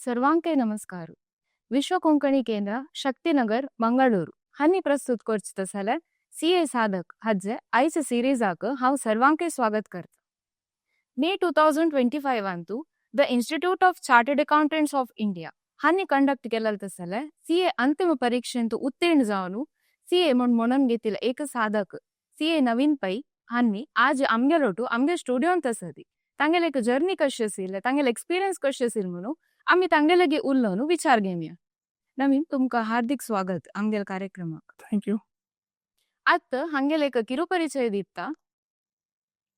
सर्वांके नमस्कार. विश्व कोंकणी केंद्र, शक्तिनगर, मंगळूर हांणी प्रस्तुत करचो जाल्यार सी ए साधक हाजे आयच्या सिरीजाक हांव सर्वांके स्वागत करता. मे 2025 अंतु the Institute of Chartered Accountants of India हांणी कंडक्ट केलेलं तसले सी ए अंतिम परीक्षेंतु उत्तीर्ण जावन सी ए म्हूण म्हणून घेतिल्ले एक साधक सी ए नवीन पै हांणी आज आमगेलोटू आमगे स्टुडियोंत आसती. तांगेले एक जर्नी कशी आशिल्ले, तांगेले एक्सपिरियन्स कशें आशिल्ले म्हणून आमी तांगे लागीं उलोवन विचार घेवया. नवीन, तुमकां हार्दिक स्वागत आमगेले कार्यक्रमाक. Thank you. आतां हांगेले एक ಕಿರುಪರಿಚಯ ದಿತ್ತ.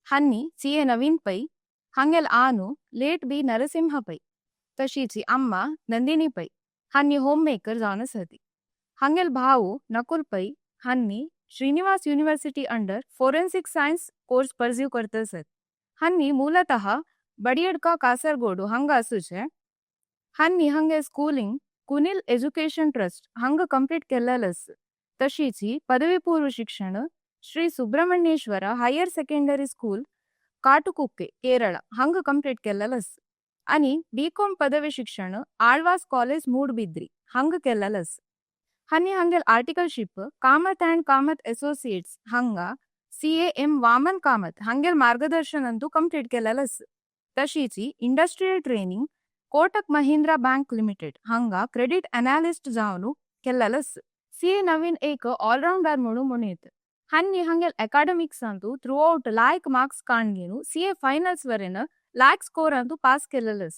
हांनी सी ए नवीन पै हांगेल आनु लेट बी नरसिंह पै, तशीची अम्मा नंदिनी पै हांनी होम मेकर जावन आसती. हांगेल भाऊ Nakul Pai हांनी Srinivasa university under forensic science course pursue करतसत. हांनी ಮೂಲತಃ ಬಡಿಯಡ್ಕ, ಕಾಸರಗೋಡು ಹಂಗ आसूचे. हांनी हांगे स्कूलिंग कुनिल एज्युकेशन ट्रस्ट हांगा कंप्लीट केल्लेलस. तशीची पदवी पूर्व शिक्षण Shri Subrahmanyeshwara higher secondary school, Katukukke, Kerala ಹಂಗ ಕಂಪ್ಲೀಟ್ केल्लेलस आणि ಬಿ ಕಾಮ್ ಪದವಿ ಶಿಕ್ಷಣ ಆಳ್ವಾಸ್ ಕಾಲೇಜ್, ಮೂಡ್ಬಿದ್ರಿ ಹಂಗ केल्लेलस. हांनी हांगेल articleship Kamath and Kamath associates ಹಂಗ C A M Vaman Kamath ಹಾಂಗೆಲ್ ಮಾರ್ಗದರ್ಶನ ಅಂತೂ ಕಂಪ್ಲೀಟ್ केल्लेलस. तशीची industrial training Kotak Mahindra bank limited हांगा क्रेडिट अनालिस्ट जावन केल्लेलस. सी ए नवीन एक ऑलराउंडर म्हणून म्हणयत. हांनी हांगेल अकाडेमिक्स अंतू थ्रू ಔಟ್ ಲಾಯ್ಕ್ ಮಾರ್ಕ್ಸ್ ಕಾಣ್ಗೇನು ಸಿ ಎ ಫೈನಲ್ಸ್ ವರೆನ ಲಾಯ್ಕ್ ಸ್ಕೋರ್ ಅಂತೂ ಪಾಸ್ केल्लेलस.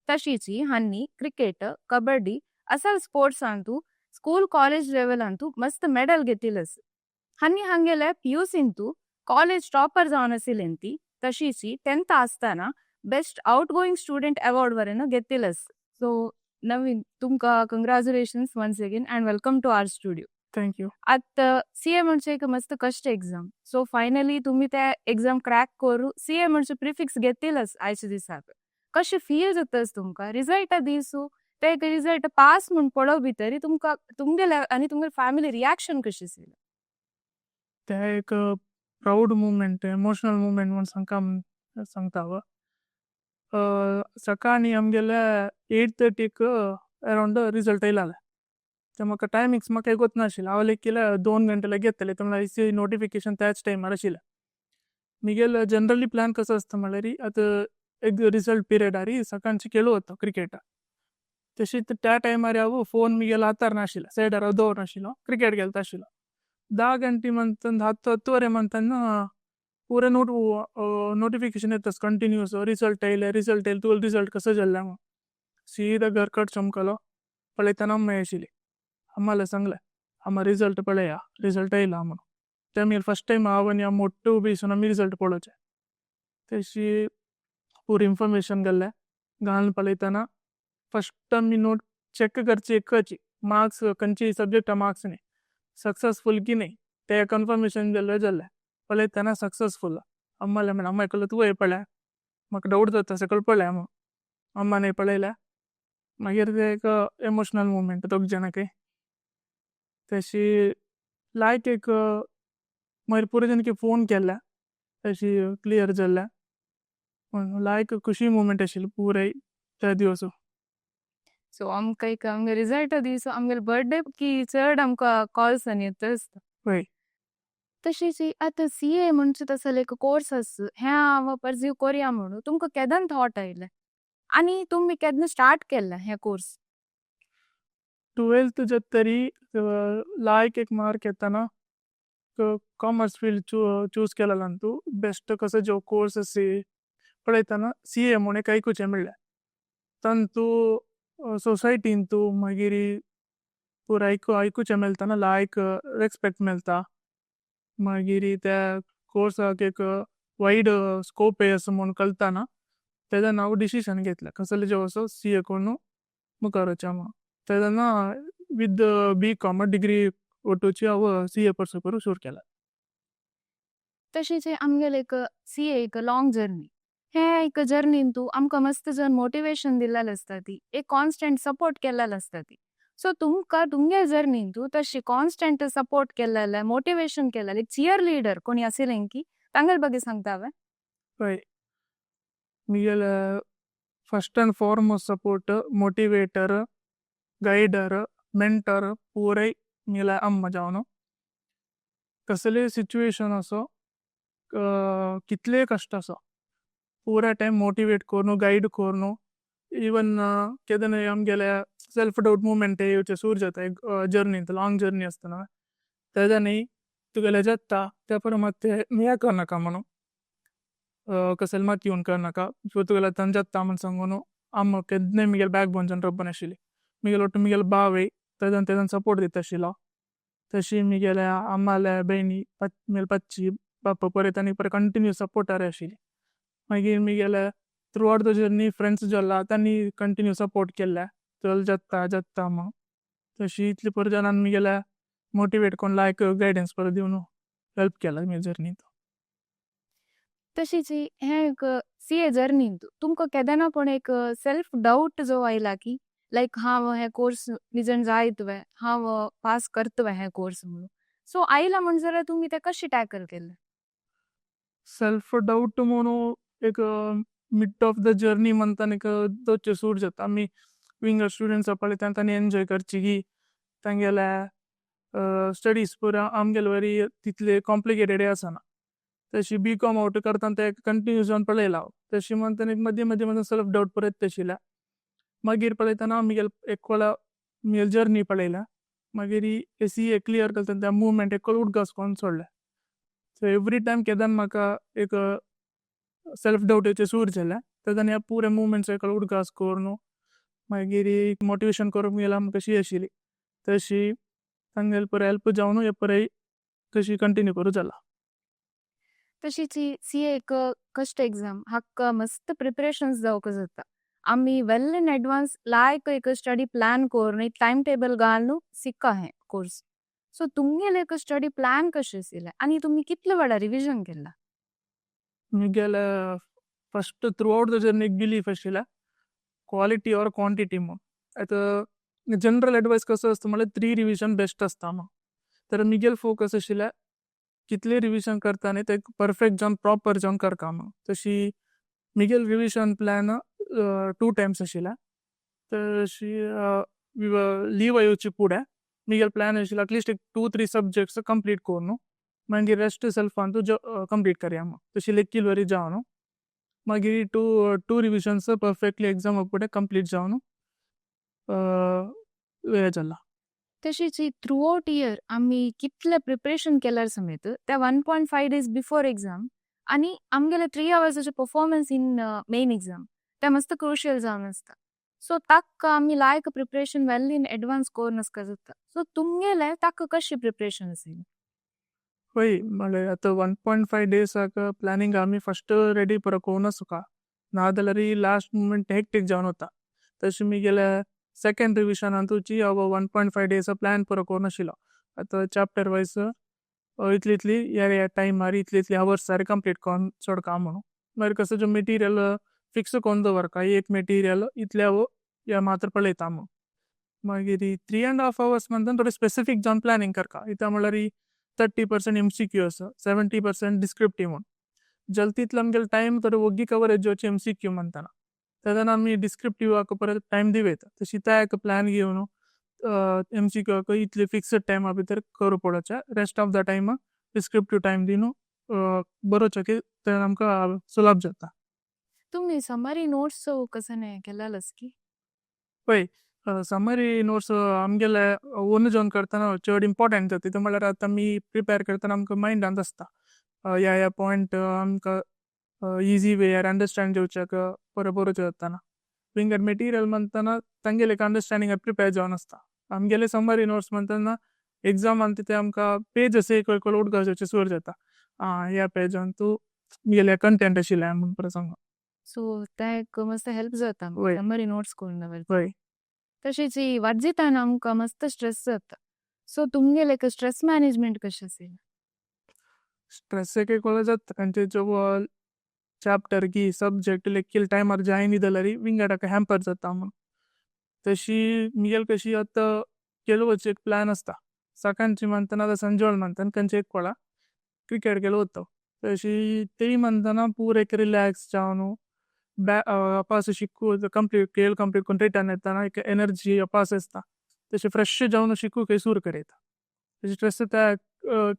तशीची हांनी ಕ್ರಿಕೆಟ್, ಕಬಡ್ಡಿ ಅಸಲ್ ಸ್ಪೋರ್ಟ್ಸ್ ಅಂತೂ ಸ್ಕೂಲ್ ಕಾಲೇಜ್ ಲೆವೆಲ್ ಅಂತೂ ಮಸ್ತ್ ಮೆಡಲ್ घेतिलस. हांनी हांगेले पी यू सींतू ಕಾಲೇಜ್ ಟಾಪರ್ जावन आशिल्लेंती. तशीची टेंथ आसतना best out going student award वरेन घेतिलस. सो नवीन, तुमकां congratulations once again and welcome to our studio. Thank you. आतां सी ए म्हणजे एक मस्त कष्ट एक्झाम. सो फायनली तुम्ही त्या एक्झाम क्रॅक करू सी ए म्हणजे प्रिफिक्स घेतिलस. आयच्या दिसाक कशें फील जातस तुमकां? रिजल्टा दिसू ते एक रिजल्ट पास म्हूण पळोवप भितरी तुमकां तुमगेले आनी तुमगेले फॅमिली रिएक्शन कशी आशिल्लें? ते एक प्राऊड मुमेंट, इमोशनल मुमेंट म्हूण सांगका सांगता हांव. सकाळी आमगेले 8:30क अरावंड रिजल्ट येयलाले. ते म्हाका टायमिंग्स म्हाका गोत नाशिल्लें. हांव लेखिले 2 घंटे लागीं येतले ते म्हणल्यार नोटिफिकेशन त्याच टायमार आशिल्लें. मिगेल जनरली प्लॅन कसो आसता म्हणल्यार, आतां एक रिजल्ट पिरियडार सकाळचे खेळू वता क्रिकेटा. तशीच त्या टायमार हांव फोन मिगेल हातार नाशिल्लो, सायडार हांव दवर नाशिल्लो, क्रिकेट खेळता आशिल्लो. 10 ಗಂಟೆ ಮಂತಂದು 10, 10:30 ಮಂತನ್ನ ಪೂರ नोटिफिकेशन येतास कंटिन्यूस, रिजल्ट येयले, रिजल्ट येयले, तुगेलो रिजल्ट कसो जाल्ले म्हूण. सीधा घर कट चमकलो, पळयतना अम्मा आशिल्ली. अम्माले सांगलें, अम्मा, रिजल्ट पळया, रिजल्ट येयला म्हणून. ते मागीर फर्स्ट टायम हांव आनी अम्मा ಒಟ್ಟು बेसून आमी रिजल्ट पळोवचें. तशी पुरी इन्फॉर्मेशन घाल्लें घालून पळयतना फर्स्ट आमी नोट चॅक करची एकची मार्क्स, खंयची सब्जेक्टा मार्क्स न्ही, सक्सेसफूल की नाही ते कन्फर्मेशन जाल्लें जाल्लें. पळयतना सक्सेसफूल. अम्माले म्हणलें, अम्मा, एकलो तूं पळय, म्हाका डावट जाता, सकयल पळय म्हूण. अम्मानय पळयलें. मागीर ते एक इमोशनल मुमेंट दोग जाणांकय. तशी लायक एक मागीर पुरो जाणांक फोन केल्ले, तशी क्लियर जाल्लें. लायक खुशी मुमेंट आशिल्ली पुराय त्या दिवस. सो आमकां एक आमगे रिजल्टा दीस आमगेले बर्थडे की चड आमकां कॉल्स आनी येता आसता. हय. तशीच आतां सी ए म्हणजे तसले एक कोर्स आस हें हांव परस्यू कोरया म्हणून तुमकां केदन थॉट आयलें आनी तुमी केन्ना स्टार्ट केल्लें हें कोर्स? ट्वेल्थ जातरी लायक एक मार्क येताना कॉमर्स फील्ड चूज केलेलो. तूं बेस्ट कसो जो कोर्स आसी पळयतना सी ए म्हूण एक आयकुचें मेळ्ळें. तांतू सोसायटीन तूं मागीर पुरो आयकुचें मेळतना लायक रेस्पेक्ट मेळटा, मागीर त्या कोर्साक एक वायड स्कोप आसा म्हूण कळतना तेन्ना हांव डिसिशन घेतलें, कसले जे वचो सी ए करून मुखार वचचें म्हूण. तेन्ना विथ बी कॉम डिग्री ಒಟ್ಟುಚಿ हांव सी ए परस्यू करूंक सुरू केलें. तशेंच आमगेले एक सी ए एक लॉंग जर्नी. हे एक जर्नीन तूं आमकां मस्त जण मोटिवेशन दिल्लेलें आसता, ती एक कॉन्स्टंट सपोर्ट केल्लेलें आसता ती. सो तुमकां तुमगे जर्नीन तूं तशी कॉन्स्टंट सपोर्ट केल्लेलें, मोटिवेशन केल्लेलें, चियर लीडर कोणी आशिल्लें की तांगेले ಬಗ್ಗೆ सांगता हांवें? हय, मिगेले First and foremost support, motivator, guider, mentor पुराय मिगेले अम्मा जावनु. कसले सिचुएशन असो, कितले कष्ट असो, पूरा टाइम मोटिवेट कोरनु, गाइड कोरनु। इवन केदने अम्गेले सेल्फ डाउट मोमेंट येवचे सूर जाता एक journey, long journey अस्तना, तेदने तुगेले जाता ते पर मत्ते मिया करनका मनु, कसल मत यून करनका, तुगेले तन जाता मन संगोनु। अम्मा केदने मिगेले बैकबोने जन रब्बन अशिली। मिगेले ओट्टु मिगेले बावे तेदन तेदन सप्पोर्ट दिता अशिला। तशी मिगेले अम्माले बेइनी, मिगेले पच्ची बापा परे तनी पर चोन्तिनुओउस् सप्पोर्त् अरे अशिली। मगीर् मिगेले थ्रोउघोउत् the journey friends जल्ला तनी चोन्तिनुओउस् सप्पोर्त् केले तुगेले जाता जाता अम्मा। तशी इतली पर जनन मिगेले मोतिवते कोन लिके गुइदन्चे पर दिउनु हेल्प केले मिगेले जोउर्नेय। तशी जी हे एक च जोउर्नेय तुमका केदना पण एक सेल्फ डाउट जो आयला की लाइक हांव हे कोर्स निजन जायतवे, हांव पास करतवे हे कोर्स म्हुणून, सो आयला म्हण जाल्यार तुमी ते कशी टैकल केले? सेल्फ डाउट म्हुणू एक मिड ऑफ the journey मंतन एक दोचे सूर जाता। आमी विंगर स्टुडेंट्स अपले तानी एन्जॉय करची की तंगेले स्टुडिएस पुरा आमगेले वरी तितले चोम्प्लिचतेद् असना। तशी ब्चोम् ओउत् करतां ते चोन्तिनुओउस् जावन पळयला। तशी मंतन एक मध्य मध्य मंतन सेल्फ डाउट पुरा येता। मगीर पळयता मिगेले एक मिगेले जोउर्नेय पळयला। मगीर च च्लेअर करता ते मोवेमेंट एक उदगास कोन सोडले। सो एवेर्य तिमे केदन मका एक सेल्फ डाउट येचे सूर जाले तेदन या पूरे मोवेमेंट्स एक उदगास कोरनु। मगीर मोतिवतिओन कोरुप मिगेले अम्म कशी अशिली। तशी तंगेले पुरा हेल्प जावनु ये पुरा कशी चोन्तिनुए कोरु जाला। तशी च एक कष्ट एग्जाम हक्क मस्त प्रेपरेशन्स जावक जाता। आमी वेल इन अद्वंचे लाइक एक स्टुडी प्लान कोरनु, एक तिमेतब्ले गालनु सिक्का है कोर्स। सो तुंगेले एक स्टुडी प्लान कशी अशिले अनि तुम्ही कितले वडा रेविसिओन केला? मिगेले first throughout the journey belief अशिले quality or quantity मो। जनरल अद्विचे कसो अस्त मले 3 रेविसिओन बेस्ट अस्ता मा। तर मिगेले फोकस अशिले कितले रेविसिओन करता ने ते पेर्फेच्त् जावन प्रोपेर जावन करका मा। तशी मिगेले रेविसिओन प्लान 2 तिमेस् अशिले। तशी लीव आयोची पुडे मिगेले प्लान अशिले अत् लेअस्त् 2-3 सुब्जेच्त्स् चोम्प्लेते कोरनु। मगीर रेस्ट सेल्फ अंतु चोम्प्लेते करिया मा। तशी लेक्किल वरी जावनु मगीर 2 रेविसिओन्स् पेर्फेच्त्ल्य् एग्जम् अपुडे चोम्प्लेते जावनु वे जल्ला। तशी ची थ्रोउघोउत् येअर् आमी कितले प्रेपरेतिओन केलार समेत ते 1.5 days before exam अनि आमगेले 3 होउर्स अचे परफॉर्मन्स इन मैन एग्जाम ते मस्त क्रूशियल जावन अस्ता। सो ताक्क आमी like preparation well in advance कोरनस जाता। सो तुंगेले ताक्क कशी प्रेपरेशन असिले? होई मले अत 1.5 दय्स् अक प्लन्निन्ग् आमी फिर्स्त् रेअद्य् पर कोन सुका नादलरी लस्त् मोमेन्त् हेच्तिच् जावन होत। तशी मिगेले सेचोन्द् रेविसिओन् अंतु ची अव 1.5 दय्स् प्लन् पर कोन शिला। अत छप्तेर् विसे इतली इतली यार यार तिमे मारी इतली इतली होउर्स् सारे चोम्प्लेते कोन सोड काम होनो। मेरे कसे जो मतेरिअल् फिक्स कोन दो वर्क एक मतेरिअल् इतले अवो या मात्र पले तामो। मगेरी 3.5 होउर्स् मंतन थोड़े स्पेचिफिच जावन प्लन्निन्ग् करका। इता मलरी 30% म्च् अस, 70% देस्क्रिप्तिवे होन। जल्ती इतला तिमे थोड़े वग्गी चोवेरगे जोचे म्च् मंतन। तदन आमी देस्क्रिप्तिवे आको पर तिमे दिवेत। तशी ता एक प्लन् गियोनो म्च् आको इतले फिक्सेद् तिमे अबितर करो पड़ाचा। Rest of the time descriptive time दीनो बरो चके तदन आमका सुलाभ जाता। तुम्ही सुम्मर्य् नोतेस् कसने केला लस्की? होई, सुम्मर्य् नोतेस् आमगेले ओनु जोन् करता ना चोड इम्पोर्तन्त् जाती। तो मलरा तमी प्रेपरे करता ना आमका मिन्द् अंदस्ता। या या पोइन्त् आमका एअस्य् वय् यार उन्देर्स्तन्द् जोचक पर बरो जाता ना। विन्गर् मतेरिअल् मंता ना तंगेले एक उन्देर्स्तन्दिन्ग् प्रेपरे जावन अस्ता। आमगेले सुम्मर्य् नोतेस् मंता ना एग्जम् अंती ते आमका पगे असे एक लोअद् कर जोचे सुर जाता। या पगे अंतु मिगेले चोन्तेन्त् अशी लैम प्रसंग। सो ता एक मस्त हेल्प् जाता सुम्मर्य् नोतेस् कोन वर्ता। तशी ची वर्जिता ना आमका मस्त स्त्रेस्स् जाता। सो तुंगेले एक स्त्रेस्स् मनगेमेन्त् कशे असेल? स्त्रेस्स् एके कोल जाता। कंचे जो छप्तेर् की सुब्जेच्त् लेक्किल तिमे अर् जायिनी दलरी विन्गर् अक हम्पेर् जाता अमु। तशी मिगेले कशी अत केलो वच्चे एक प्लन् अस्ता। सकंची मंतना दा संजोल मंतन कंचे एक कोल क्रिच्केत् केलो उत्तो। तशी तेरी मंतना पूरे एक रेलक्स् जावनु। ब्या अपास शिकू कंप्लीट खेळ कंप्लीट करून रिटर्न येताना एक एनर्जी अपास आसता, तशें फ्रेश जावन शिकूंक सुरू करता. तशें स्ट्रेस त्या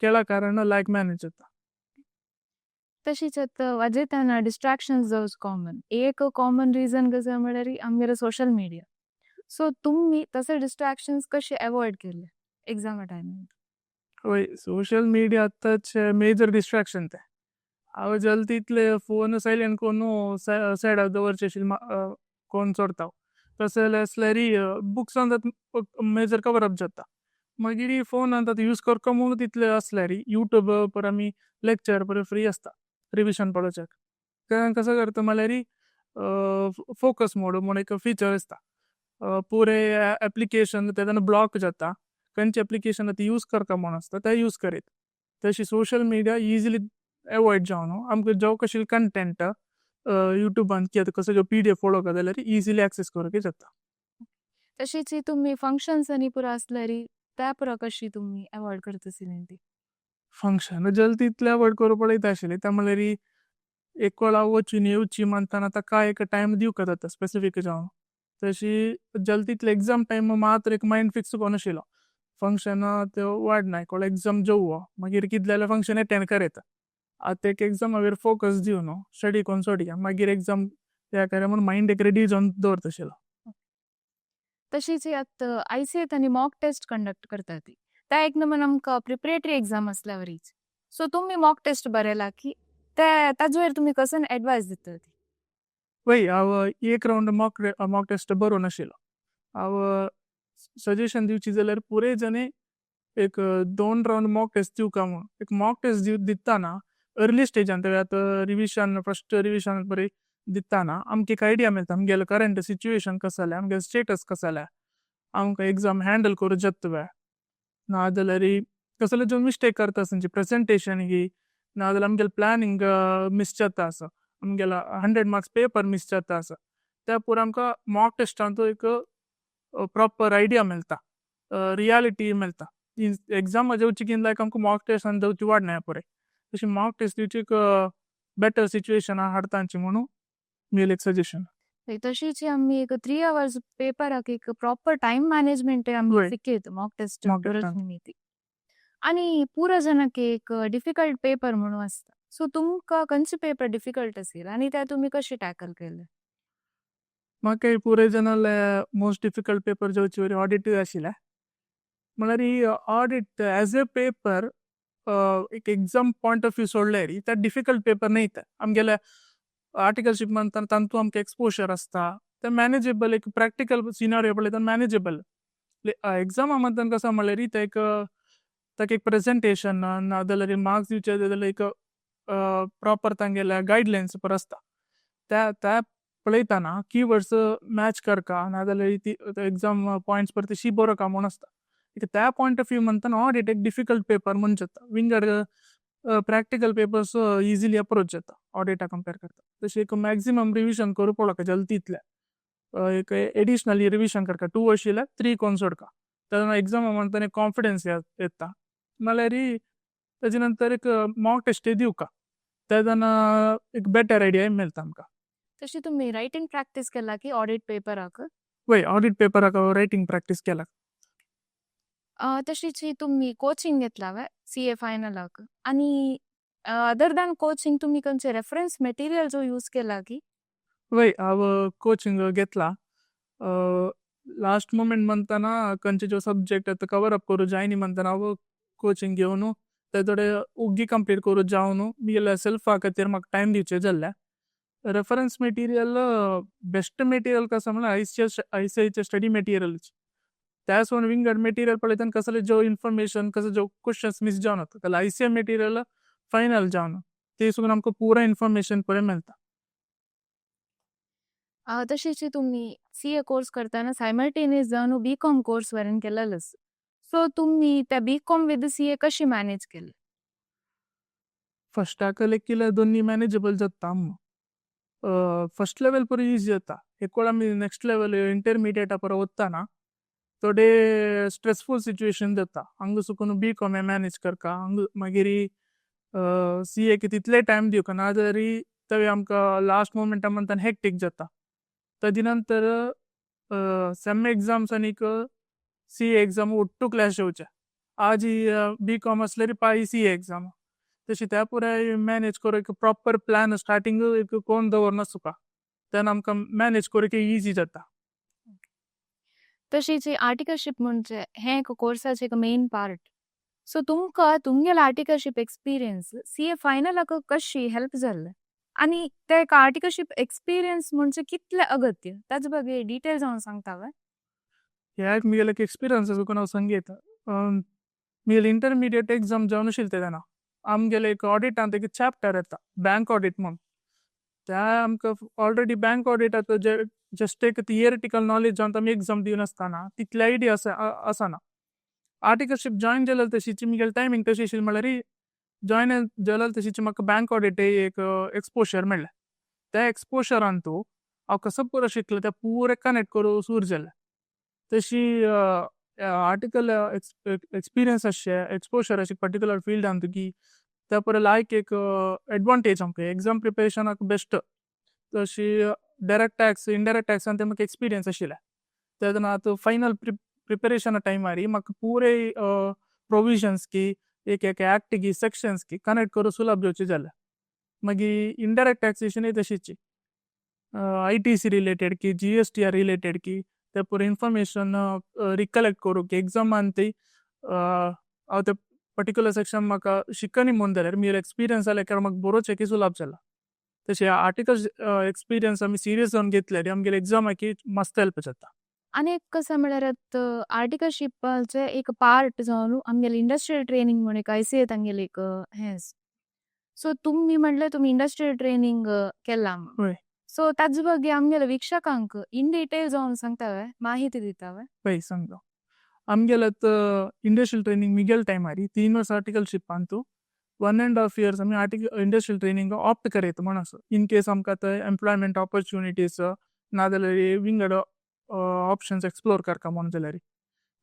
खेळा कारण लायक मॅनेज जाता. तशीच आतां वाजयताना डिस्ट्रॅक्शन्स जावच कॉमन. एक कॉमन रिजन कसं म्हळ्यार आमगेले सोशल मिडिया. सो तुमी तसे डिस्ट्रॅक्शन्स कशे अवॉइड केले एग्जामा टायमार? वय, सोशल मीडिया आतांचे मेजर डिस्ट्रॅक्शन ते. हांव जल्दी इतले फोन सायलेंट कोन्न सायडाक दवरचे आशिल्ले कोन्न सोडता. तशें आसल्यार बुक्सान मेजर कवर अप जाता. मागीर फोन आतां यूज करका म्हूण तितले आसल्यार यूट्यूब पर आमी लेक्चर पर फ्री आसता रिविजन पळोवच्याक. कारण कसो करता म्हळ्यार फोकस मोड म्हूण एक फिचर आसता. पुरे एप्लिकेशन तेन्ना ब्लॉक जाता. खंयचे एप्लिकेशन आतां यूज करता म्हूण आसता ते यूज करीत. तशी सोशल मिडिया इजिली अवॉयड जावन आमकां जावं कशें कंटेंट यूट्यूबान की आतां कसो पीडीएफ पळोवंक जाल्यार इजिली एक्सेस करूंक जाता. तशीच तुमी फंक्शन्स आनी पुरो आसल्यार त्या पुरो कशी तुमी अवॉयड करता ती? फंक्शन जल्दी तितले अवॉयड करूं पळयता आशिल्ले. त्या म्हळ्यार एक वेळा वचून येवची म्हणताना ताका एक टायम दिवंक जाता स्पेसिफीक जावन. तशी जल्दी तितले एग्जाम टायम मात्र एक मायंड फिक्स करून आशिल्लो, फंक्शन ते वाडना, एक एग्जाम जेवो मागीर कितें जाल्यार फंक्शन अटेंड करता. आतां एक एग्जामा वयर फोकस दिवन स्टडी करून सोडया, मागीर एग्जाम त्या कर म्हूण मायंड एक रेडी जावन दवरता आशिल्लो. तशीच आतां आयसीए आनी मॉक टेस्ट कंडक्ट करता ती, त्या एक नंबर आमकां प्रिपरेटरी एग्जाम असल्यावरीच. सो तुमी मॉक टेस्ट बरयला की ते ताजो तुमी कसन एडवायस दिता ती? वय, हांव एक रावंड मॉक मॉक टेस्ट बरोवन आशिल्लो. हांव सजेशन दिवची जाल्यार पुरे जने एक दोन रावंड मॉक टेस्ट दिवका म्हूण. एक मॉक टेस्ट दिताना अर्ली स्टेजान आतां रिविजन, फर्स्ट रिविजन बरी दिताना आमकां एक आयडिया मेळटा, आमगेलो करंट सिच्युएशन कसो जाल्या, आमगेलो स्टेटस कसो जाल्या, आमकां एग्जाम हँडल करूं जाता ना जाल्यार कसले जो मिस्टेक करता आसता प्रेजेंटेशन की, ना जाल्यार आमगेलें प्लॅनिंग मिस जाता आसा, आमगेलो 100 मार्क्स पेपर मिस जाता आसा, त्या पुरो आमकां मॉक टेस्टांत एक प्रॉपर आयडिया मेळटा, रियालिटी मेळटा. एग्जाम जेवची की लायक आमकां मॉक टेस्टान दिवची वाडना पुरे. तशी मॉक टेस्ट दिवची एक बेटर सिच्युएशन हाडता म्हणून म्हगेलें एक सजेशन. तशीच आमी एक 3 आवर्स पेपराक एक प्रॉपर टायम मॅनेजमेंट आमी सिक्येत mock test mock test. निमित्ती. आणि पुरा जनक एक डिफिकल्ट पेपर म्हणून असता. सो तुमकां खंयचे पेपर डिफिकल्ट असेल आणि त्या तुमी कशी टॅकल केले? म्हाका पुरे जनाले मोस्ट डिफिकल्ट पेपर जेवची वरी ऑडिट आशिल्ले. म्हळ्यार ही ऑडिट एज ए पेपर एक एग्जाम पॉयंट ऑफ व्यू सोडल्यार ते डिफिकल्ट पेपर न्हय. ते आमगेले आर्टिकलशीप म्हणटा तांतू आमकां एक्सपोजर आसता, ते मॅनेजेबल. एक प्रॅक्टिकल सिनारियो पळयता, मॅनेजेबल. एग्जामा म्हणटान कसो म्हळ्यार ते एक ताका एक प्रेजेंटेशन ना जाल्यार मार्क्स दिवचे जाल्यार एक प्रॉपर तांगेले गायडलायन्स पर आसता. त्या त्या पळयतना किवर्ड्स मॅच करका नाजाल्यार ती एग्जाम पॉयंट्स पर तशी बरोवका म्हूण आसता. त्या पॉयंट ऑफ व्यू म्हणटाना ऑडिट एक डिफिकल्ट पेपर म्हूण जाता. विंगड प्रॅक्टिकल पेपर्स इजिली अप्रोच जाता ऑडिटा कंपेर करता. तशें एक मॅक्झिमम रिविजन करूं पडोका जल्दी तितलें. एक एडिशनली रिविजन करका, टू आशिल्ल्यार थ्री कोन्न सोडका. तेन्ना एग्जामा म्हणटाना एक कॉन्फिडन्स येता. नाल्यार तेजे नंतर एक मॉक टेस्ट दिवका, तेन्ना एक बेटर आयडिया मेळटा आमकां. तशी तुमी रायटिंग प्रॅक्टीस केला की ऑडिट पेपराक? वय, ऑडिट पेपराक रायटिंग प्रॅक्टीस केला. तशीच तुमी कोचिंग घेतला वे सीए फायनलाक आणि अदर दॅन कोचिंग तुमी खंयचे रेफरन्स मटेरियल जो यूज केला की? वय, हांव कोचिंग घेतला. लास्ट मोमेंट म्हणताना खंयचे जो सब्जेक्ट आतां कवर अप करूं जायनी म्हणताना हांव कोचिंग घेवन ते थोडे उग्गी कंप्लीट करूं जावन म्हगेल्या सेल्फा खातीर म्हाका टायम दिवचे जाल्ले. रेफरन्स मटेरियल, बेस्ट मटेरियल कसो म्हणल्यार आयसीएआयचे स्टडी मटेरियल. त्याच विंगड मटेरियल पळयतना कसले जो इन्फॉर्मेशन, कसो जो क्वेश्चन्स मिस जावन वता, जाल्यार आयसीएआय मटेरियल फायनल जावन ते सुद्दां आमकां पुरा इन्फॉर्मेशन पळय मेळटा. तशीच तुमी सीए कोर्स करताना सायमल्टेनियस जावन बी कॉम कोर्स वरेन केलेलो. सो तुमी त्या बी कॉम विथ सीए कशी मॅनेज केले? फस्टाक लेखिले दोन्ही मॅनेजेबल जाता. फर्स्ट लेवल परी ईजी जाता. एक वेळ आमी नेक्स्ट लेवल इंटरमिडिएट पर वताना थोडे स्ट्रेसफूल सिच्युएशन जाता. हांगा सुकून बी कॉम मॅनेज करका, हांगा मागीर सी ए तितले टायम दिवका, नाजाल्यार तवे आमकां लास्ट मोमेंटा म्हणताना हेक्टिक जाता. तदी नंतर सेम एग्जाम्स आनीक सी एग्जाम ಒಟ್ಟು क्लॅश येवचे. आज बी कॉम आसल्यार पाळी सी एग्जाम. तशी त्या पुराय मॅनेज करूंक एक प्रॉपर प्लॅन स्टार्टिंग एक कोण दवरना तुका, तेन्ना आमकां मॅनेज करूंक इजी जाता. तशीच आर्टिकलशिप म्हणजे हे एक कोर्साचे एक मेन पार्ट. सो तुमकां तुमगेले आर्टिकलशिप एक्सपिरियन्स सीए फायनलाक कशी हेल्प जाल्ले आनी ते एक आर्टिकलशिप एक्सपिरियन्स म्हणजे कितले अगत्य, ताजे ಬಗ್ಗೆ डिटेल जावन सांगता वे? ह्या एक मिगेले एक एक्सपिरियन्स तुका हांव सांगयता. मिगेले इंटरमिडिएट एग्जाम जावन आशिल्ले तेन्ना आमगेले एक ऑडिटांत एक चॅप्टर येता, बँक ऑडिट म्हूण. त्या आमकां ऑलरेडी बँक ऑडिटाचो जे जस्ट एक थियरिटिकल नॉलेज जावन आमी एग्जाम दिवन आसतना तितले आयडिया आसा आसना. आर्टिकलशीप जॉयन जालें तशीची मिगेले टायमींग तशी आशिल्ली, म्हणल्यार जॉयन जालें तशीची म्हाका बँक ऑडिट एक एक्सपोजर मेळ्ळें. त्या एक्सपोजरान तूं हांव कसो पुरो शिकलें, तें पुरें कनेक्ट करूं सुरू जालें. तशी आर्टिकल एक्सपिरियन्स आसचें, एक्सपोजर अशें पर्टिकुलर फिल्डान तुगी त्या पुरो लायक एक एडवांटेज आमकां एग्जाम प्रिपरेशनाक बेस्ट. तशी डायरेक्ट टॅक्स, इनडायरेक्ट टॅक्सान ते म्हाका एक्सपिरियन्स आशिल्लें. तेन्ना आतां फायनल प्रिपरेशना टायमार म्हाका पुरे प्रोविजन्स की एक एक एक्ट की सेक्शन्स की कनेक्ट करूं सुलभ जावचें जालें. मागीर इनडायरेक्ट टॅक्सेशनूय तशीच, आयटीसी रिलेटेड की, जीएसटी रिलेटेड की, ते पुरो इन्फॉर्मेशन रिकलेक्ट करूंक एग्जामान ती हांव ते पर्टिकुलर सेक्शन म्हाका शिकनी म्हूण जाल्यार म्हजेर एक्सपिरियन्स जाल्यार कारण म्हाका बरोवचें की सुलभ जाला. तशें आर्टिकल एक्सपिरियन्स आमी सिरियस जावन घेतल्यार आमगेले एग्जामाक मस्त हेल्प जाता. आनी एक कशें म्हळ्यार आतां आर्टिकलशिपाचे एक पार्ट जावन आमगेले इंडस्ट्रियल ट्रेनिंग म्हूण एक आयसीए तांगेले एक हें. सो तुमी म्हणलें तुमी इंडस्ट्रियल ट्रेनिंग केलां. हय. सो ताजे ಬಗ್ಗೆ आमगेले वीक्षकांक इन डिटेल जावन सांगता वे, माहिती दिता वे? पळय सांगता. आमगेले इंडस्ट्रियल ट्रेनिंग मिगेल टायमार 3 वर्स आर्टिकलशिपान तूं 1.5 इयर्स आमी आर्टिकल इंडस्ट्रियल ट्रेनिंग ऑप्ट करयता म्हण आसा. इन केस आमकां थंय एम्प्लॉयमेंट ऑपॉर्च्युनिटीज नाजाल्यार विंगड ऑप्शन्स एक्सप्लोर करता म्हूण जाल्यार.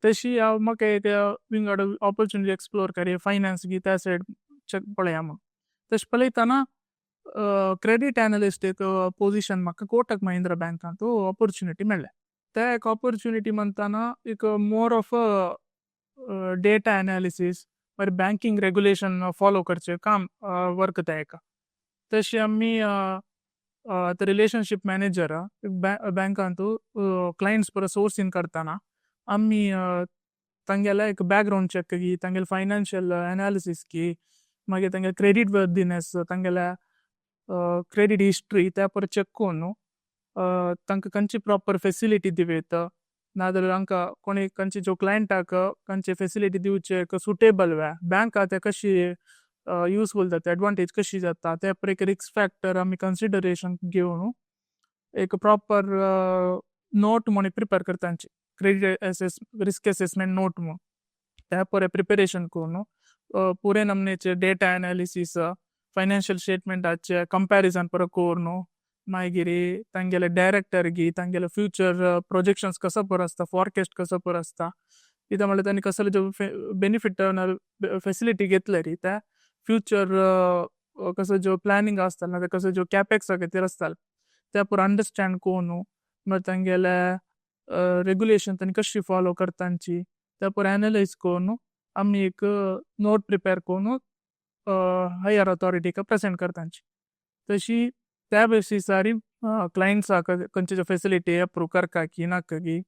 तशी हांव म्हाका एक विंगड ऑपॉर्च्युनिटी एक्सप्लोर करी, फायनान्स बी त्या सायड चेक पळया म्हूण. तशें पळयतना क्रेडीट एनालिस्ट एक पोजिशन म्हाका कोटक महिंद्रा बँकांत ऑपॉर्च्युनिटी मेळ्ळें. त्या एक ऑपॉर्च्युनिटी म्हणतना एक मोर ऑफ डेटा एनालिसीस, मागीर बँकींग रेगुलेशन फॉलो करचें काम, वर्क तें एका. तशें आमी आतां रिलेशनशीप मॅनेजर बँकांत क्लायंट्स बरो सोर्सींग करतना आमी तांगेले एक बॅकग्रावंड चॅक की, तांगेले फायनान्शियल एनालिसीस की, मागीर तांगेले क्रेडीट वर्दीनेस, तांगेले क्रेडीट हिस्ट्री त्या परत चॅक करून तांकां खंयची प्रॉपर फेसिलिटी दिवयत, नाजाल्यार तांकां कोणी खंयचे जो क्लायंटाक खंयचे फेसिलिटी दिवचे सुटेबल वे, बँक आतां कशी युजफूल जाता, एडवांटेज कशी जाता, ते पर एक रिस्क फॅक्टर आमी कन्सिडरेशन घेवन एक प्रॉपर नोट म्हूण प्रिपेर करता तांची, क्रेडीट रिस्क एसेसमेंट नोट म्हूण. त्या पर प्रिपेरेशन करून पुरे नमनेचे डेटा एनालिसीस, फायनान्शियल स्टेटमेंटाचे कंपॅरिजन परत करून, मागीर तांगेले डायरेक्टर गी तांगेले फ्युचर प्रोजेक्शन्स कसो बरो आसता, फॉरकास्ट कसो बरो आसता, कित्याक म्हणल्यार तांणी कसले जो बेनिफीट फेसिलिटी घेतले त्या फ्युचर कसो जो प्लॅनिंग आसता, नाजाल्यार कसो जो कॅपेक्स खातीर आसता, त्या पुरो अंडरस्टँड करून, मागीर तांगेले रेगुलेशन तांणी कशी फॉलो करता तांची त्या पुरो एनालायज करून आमी एक नोट प्रिपेर करून हायर ऑथॉरिटीक प्रेजेंट करता. तशी त्या बेसिसार क्लायंट्साक खंयचे फेसिलिटी अप्रूव करका की नाका की,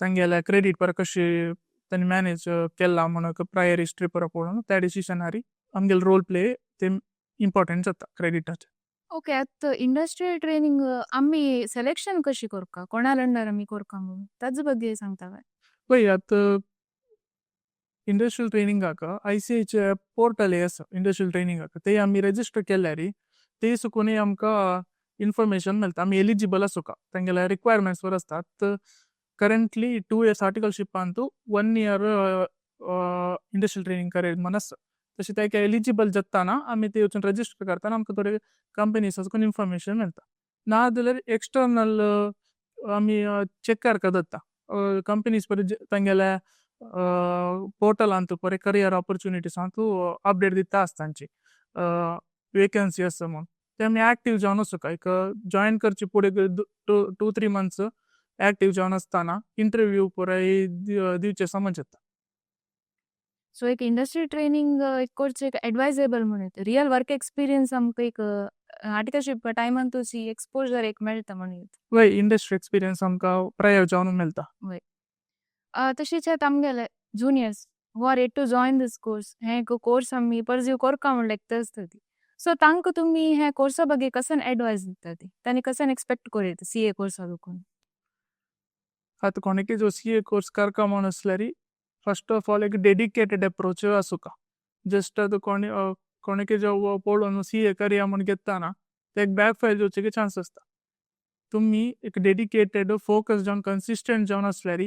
तांगेले क्रेडीट पर कशी तांणी मॅनेज केला म्हूण प्रायर हिस्ट्री पर पळोवन त्या डिसिशनारी आमगेले रोल प्ले ते इम्पॉर्टंट जाता क्रेडिटाचे. ओके, आतां इंडस्ट्रियल ट्रेनिंग आमी सिलेक्शन कशी करका, कोणा अंडर आमी करका म्हणून ताजे ಬಗ್ಗೆ सांगता काय? पळय, आतां इंडस्ट्रियल ट्रेनिंगाक आयसीएचे पोर्टल आसा. इंडस्ट्रियल ट्रेनिंगाक ते आमी रेजिस्टर केल्यार ते सुकूनय आमकां इन्फॉर्मेशन मेळटा आमी एलिजिबल आसूका. तांगेले रिक्वायरमेंट्स वर आसतात. करेंटली 2 इयर्स आर्टिकलशिपांतू 1 इयर इंडस्ट्रियल ट्रेनिंग करेल म्हण आसा. तशें ताका एलिजिबल जाताना आमी ते वचून रेजिस्टर करतना आमकां थोडे कंपनीज वचून इन्फॉर्मेशन मेळटा. ना जाल्यार एक्सटर्नल आमी चॅक करका जाता. कंपनीज पळय तांगेले पोर्टलांत पळय करियर ऑपॉर्च्युनिटीजांतू अपडेट दिता आसता तांची वेकन्सी आसा म्हूण. ते ते आमी एक्टिव जावन वचूंक एक जॉयन करचे फुडें 2-3 मंथ्स एक्टिव जावन आसतना इंटरव्यू पुराय दिवचे समज येता. सो एक इंडस्ट्री ट्रेनिंग एक करचे एक एडवायजेबल म्हणून, रियल वर्क एक्सपिरियन्स आमकां एक आर्टिकलशिप टायमान तुजी एक्सपोजर एक मेळटा म्हणून. वय, इंडस्ट्री एक्सपिरियन्स आमकां प्रायर जावन मेळटा. तशीच आतां आमगेले juniors who are yet to join this course, हे एक कोर्स आमी परस्यू करका म्हण लेगता आसता, सो तांकां तुमी हे कोर्सा ಬಗ್ಗೆ कसन एडवायस दिता ती, तांणी कसन एक्सपेक्ट करूं सीए कोर्सा देखून? आतां कोणेकी जो सीए कोर्स करका म्हण आसल्यार, फर्स्ट ऑफ ऑल एक डेडिकेटेड अप्रोच आसूका. जस्ट आतां कोणे कोणेकी जो पळोवन सीए करया म्हण घेतना ते एक बॅक फायर जावचे चान्स आसता. तुमी एक डेडिकेटेड, फोकस जावन, कन्सिस्टंट जावन आसल्यार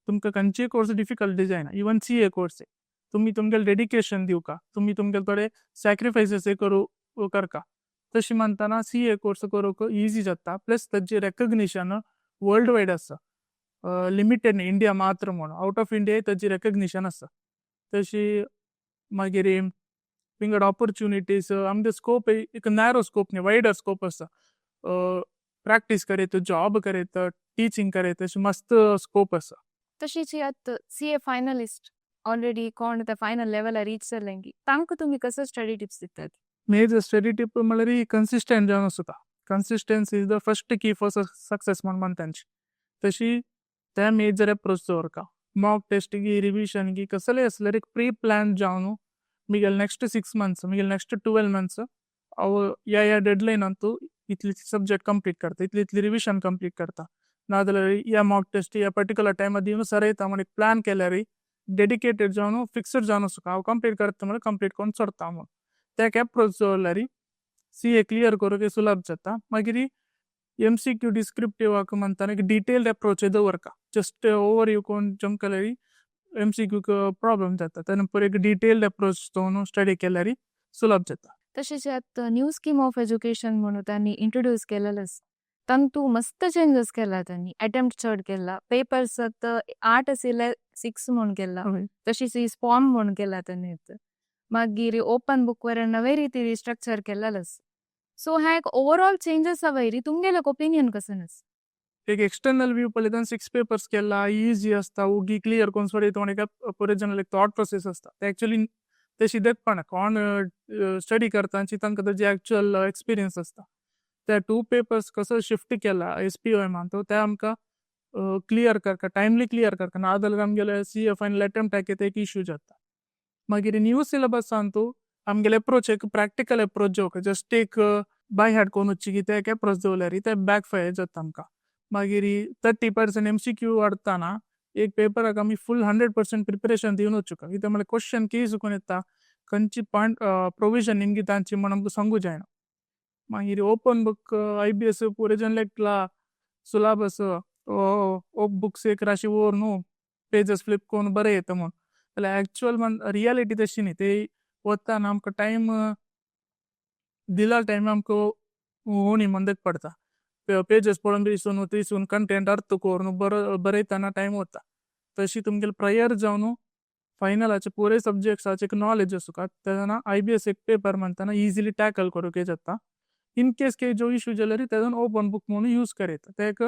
तुमकां खंयचीय कोर्स डिफिकल्ट जायना. इवन सीए कोर्स तुमी तुमगेले डेडिकेशन दिवका, तुमी तुमगेले थोडे सॅक्रिफायसीस करू करका, तशी म्हणतना सीए कोर्स करूंक इजी जाता. प्लस ताजी रेकग्निशन वर्ल्ड वायड आसा, लिमिटेड न्ही इंडिया मात्र म्हणून, आउट ऑफ इंडिया ताजी रेकग्निशन आसा. तशी मागीर विंगड ऑपॉर्च्युनिटीज, आमगे स्कोप एक नॅरो स्कोप न्ही, वायडर स्कोप आसा. प्रॅक्टीस करीत, जॉब करीत, टिचींग करीत, अशें मस्त स्कोप आसा. तशीच आतां सीए फायनलिस्ट ऑलरेडी कोण ते फायनल लेवलार रीच जालेंगी, तांकां तुमी कसो स्टडी टिप्स दितात? मेजर स्टडी टिप म्हणल्यार कन्सिस्टंट जावन आसूका. Consistency is the first key for success म्हण म्हणतांची. तशी ते मेजर अप्रोच दवरका. मॉक टेस्ट गी, रिविजन गी, कसले आसल्यार एक प्री प्लॅन जावन Miguel next 6 months, Miguel next 12 months हांव ह्या ह्या डेडलायनांतू इतली सब्जेक्ट कंप्लीट करता, इतली इतली रिविजन कंप्लीट करता, नाजाल्यार ह्या मॉक टेस्ट ह्या पर्टिक्युलर टायमार दिवन सरयता म्हण एक प्लॅन केल्यार, डेडिकेटेड जावन, फिक्सड जावन आसूका, हांव कंप्लीट करता म्हळ्यार कंप्लीट करून सोडता म्हूण तेका एप्रोच दवरल्यार सीए क्लियर करूंक सुलभ जाता. मागीर एमसीक्यू डिस्क्रिप्टिवाक म्हणतना एक डिटेल्ड अप्रोच दवरका. जस्ट ओवर you कोण जंप केल्यार एमसीक्यू प्रॉब्लम जाता. तेन्ना पळय एक डिटेल्ड अप्रोच दवरून स्टडी केल्यार सुलभ जाता. तशेंच आतां न्यू स्कीम ऑफ एज्युकेशन म्हणून तांणी इंट्रोड्यूस केलेलें आसा, तांतू मस्त चेंजीस केला तांणी. अटेम्प्ट चड केला, पेपर्स आतां 8 आशिल्ले 6 म्हूण केला. तशीच ही स्पॉम म्हूण केला तांणी. मागीर ओपन बुक वर नवे रीती रिस्ट्रक्चर केलेलें आसा. सो हा एक ओवरऑल चेंजेस वयरी तुमगेले ओपिनियन कसन आसा? एक एक्सटर्नल व्यू पळयताना 6 पेपर्स केला, इजी आसता, उगी क्लियर करून सोडयता म्हण एक बरेच जाणां थॉट प्रोसेस आसता. ते एक्चुअली तशी देखपाना. कोण स्टडी करता तांकां ताजी एक्चुअल एक्सपिरियन्स आसता. ते 2 पेपर्स कसो शिफ्ट केला एस पी ओ एमान, ते आमकां क्लियर करका, टायमली क्लियर करका, नाजाल्यार आमगेले सीए फायनल अटेम्प्टाक एक इश्यू जाता. मागीर न्यू सिलेबसांतू आमगेले अप्रोच एक प्रॅक्टिकल अप्रोच जेवका, जस्ट एक बाय हार्ट कोन्न वचची की ते एक अप्रोच दवरल्यार ते बॅक फायर जाता आमकां. मागीर 30% एमसीक्यू हाडटना एक पेपराक आमी फूल 100% प्रिपरेशन दिवन वचूका, कित्याक म्हणल्यार क्वेश्चन केस चुकून येता, खंयची पॉयंट प्रोविजन नेमकी तांची म्हण आमकां सांगू जायना. मागीर ओपन बुक आयबीएस पुरे जण लेकला सुलभ आसा, ओ बुक्स एक राशी वयर न्हू, पेजस फ्लिप करून बरें येता म्हूण, जाल्यार एक्चुअल म्हण रियलिटी तशी न्ही. ते वतना आमकां टायम दिला टायम आमकां उणी म्हण पडटा. पेजस पळोवन दिसून दिसून कंटेंट अर्थ करून बरो बरयतना टायम वता. तशी तुमगेले प्रायर जावन फायनलाचे पुरे सब्जेक्ट्साचे एक नॉलेज आसूका, तेन्ना आयबीएस एक पेपर म्हणतना इजिली टॅकल करूंक जाता. इन केस के जो इश्यू जाल्यार तेजो ओपन बुक म्हणून यूज करीत, ते एक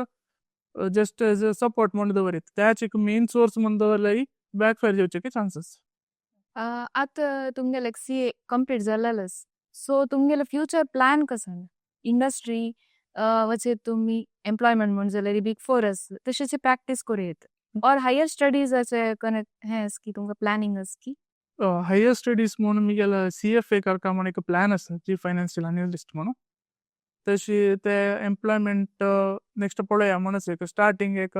जस्ट एज अ सपोर्ट म्हणून दवरीत, त्याच एक मेन सोर्स म्हणून दवरल्यार बॅक फायर जावचे चान्सीस. आतां तुमगेले सीए कंप्लीट जालेलें, सो तुमगेले फ्युचर प्लॅन कसो? इंडस्ट्री वचे तुमी एम्प्लॉयमेंट म्हण जाल्यार बिग फोर आस, तशेंच प्रॅक्टीस करूं येता, ऑर हायर स्टडीजाचे कनेक्ट हें आसा की तुमकां प्लॅनिंग आसा की? हायर स्टडीज म्हणून मिगेले सीएफए करका म्हण एक प्लॅन आसा, चीफ फायनान्शियल अनालिस्ट म्हणून. तशी ते एम्प्लॉयमेंट नेक्स्ट पळोवया म्हणून एक स्टार्टींग एक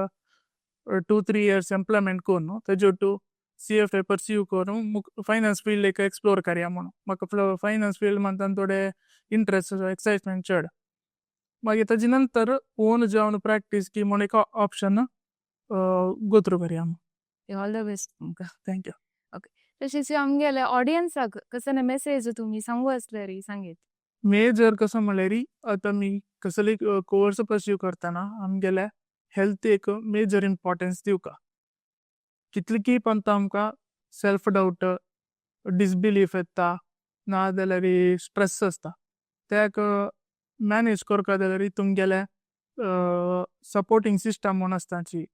2-3 इयर्स एम्प्लॉयमेंट करून तेजे ओट्टू सीएफए परस्यू करून फायनान्स फील्ड एक एक्सप्लोर करया म्हणून. म्हाका फायनान्स फील्ड म्हणटान थोडे इंट्रस्ट, एक्सायटमेंट चड. मागीर ताजे नंतर ओन जावन प्रॅक्टीस की म्हण एक ऑप्शन गो थ्रू करया. ऑल the best तुमकां. Thank you. तशीच आमगेले ऑडियन्साक कसले मेसेज तुमी सांगू आसल्यार सांगीत. मेजर कसो म्हणल्यार, आतां आमी कसली कोर्स परस्यू करतना आमगेले हेल्थ एक मेजर इम्पॉर्टन्स दिवका. कितली की पण आमकां सेल्फ डावट, डिसबिलीफ येता, ना जाल्यार स्ट्रेस आसता, तेक मॅनेज करका जाल्यार तुमगेले सपोर्टिंग सिस्टम म्हूण आसताची,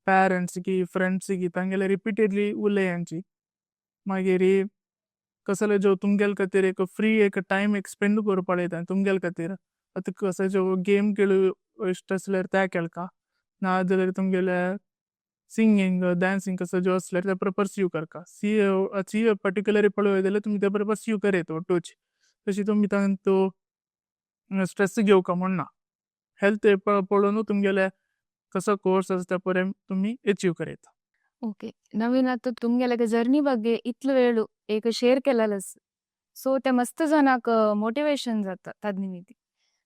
पेरंट्स की, फ्रेंड्स की, तांगेले रिपीटेडली उलयांची. मागीर कसले जो तुमगेले खातीर एक फ्री एक टायम एक स्पेंड करूं पळयता तुमगेले खातीर. आतां कसो जो गेम खेळू इश्ट आसल्यार ते खेळका, ना जाल्यार तुमगेले सिंगींग, डांसिंग कसो जो आसल्यार ते बरोबर परस्यू करका. सीए, सीए पर्टिक्युलरली पळोवं जाल्यार तुमी ते बरोबर परस्यू करयत ओटोच. तशी तुमी तांतू स्ट्रेस घेवका म्हण ना. हेल्थ पळोवन तुमगेले कसो कोर्स आसा ते पळय तुमी एचीव करयता. ಓಕೆ ನವೀನ್, ಆತು ತುಮ್ಗೆಲ ಜರ್ನಿ ಬಗ್ಗೆ ಇತ್ಲು ವೇಳು ಏಕ ಶೇರ್ केलेलस, सो ते मस्त जणांक मोटिवेशन जाता ताज निमित्ती.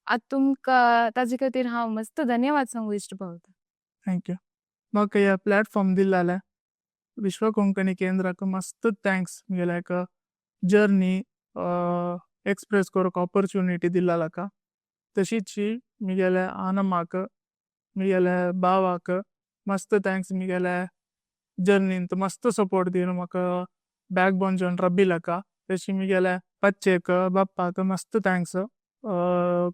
आतां तुमकां ताजे खातीर हांव मस्त धन्यवाद सांगू इश्ट पावता. Thank you. म्हाका ह्या प्लॅटफॉर्म दिल्लाले विश्व कोंकणी केंद्राक मस्त thanks. म्हगेल्या एक जर्नी एक्सप्रेस करूंक ऑपॉर्च्युनिटी दिल्लाका. तशीच म्हगेल्या आनमाक, म्हगेल्या भावाक मस्त thanks. म्हगेल्या जर्नींत मस्त सपोर्ट दिवन म्हाका बॅक बोन जावन राबिल्लाका. तशी म्हगेल्या पच्चेक, बाप्पाक मस्त thanks.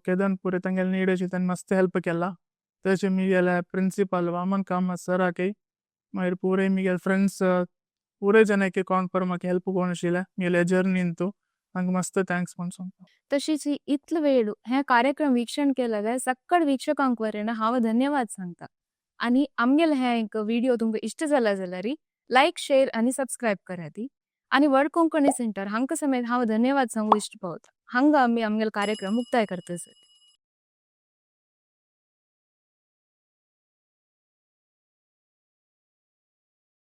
केदन पुरे तांगेले नीड आशिल्ली तांणी मस्त हेल्प केला. तशें म्हगेल्या प्रिंसिपल वामन कामत सराकय, मागीर पुरे म्हगेले फ्रेंड्स, पुरे जाणांक कोण पर म्हाका हेल्प कोण आशिल्ले म्हगेल्या जर्नींतू, तांकां मस्त thanks म्हूण सांगता. तशीच इतलो वेळ हे कार्यक्रम वीक्षण केलेले सक्कड वीक्षकांक वरेन हांव धन्यवाद सांगता आनी आमगेले हे एक व्हिडिओ तुमकां इश्ट जाला जाल्यार लायक, शेअर आनी सबस्क्रायब करात. आनी वर्ल्ड कोंकणी सेंटर हांकां समेत हांव धन्यवाद सांगू इश्ट पावता. हांगा आमी आमगेलो कार्यक्रम मुक्ताय करता सर.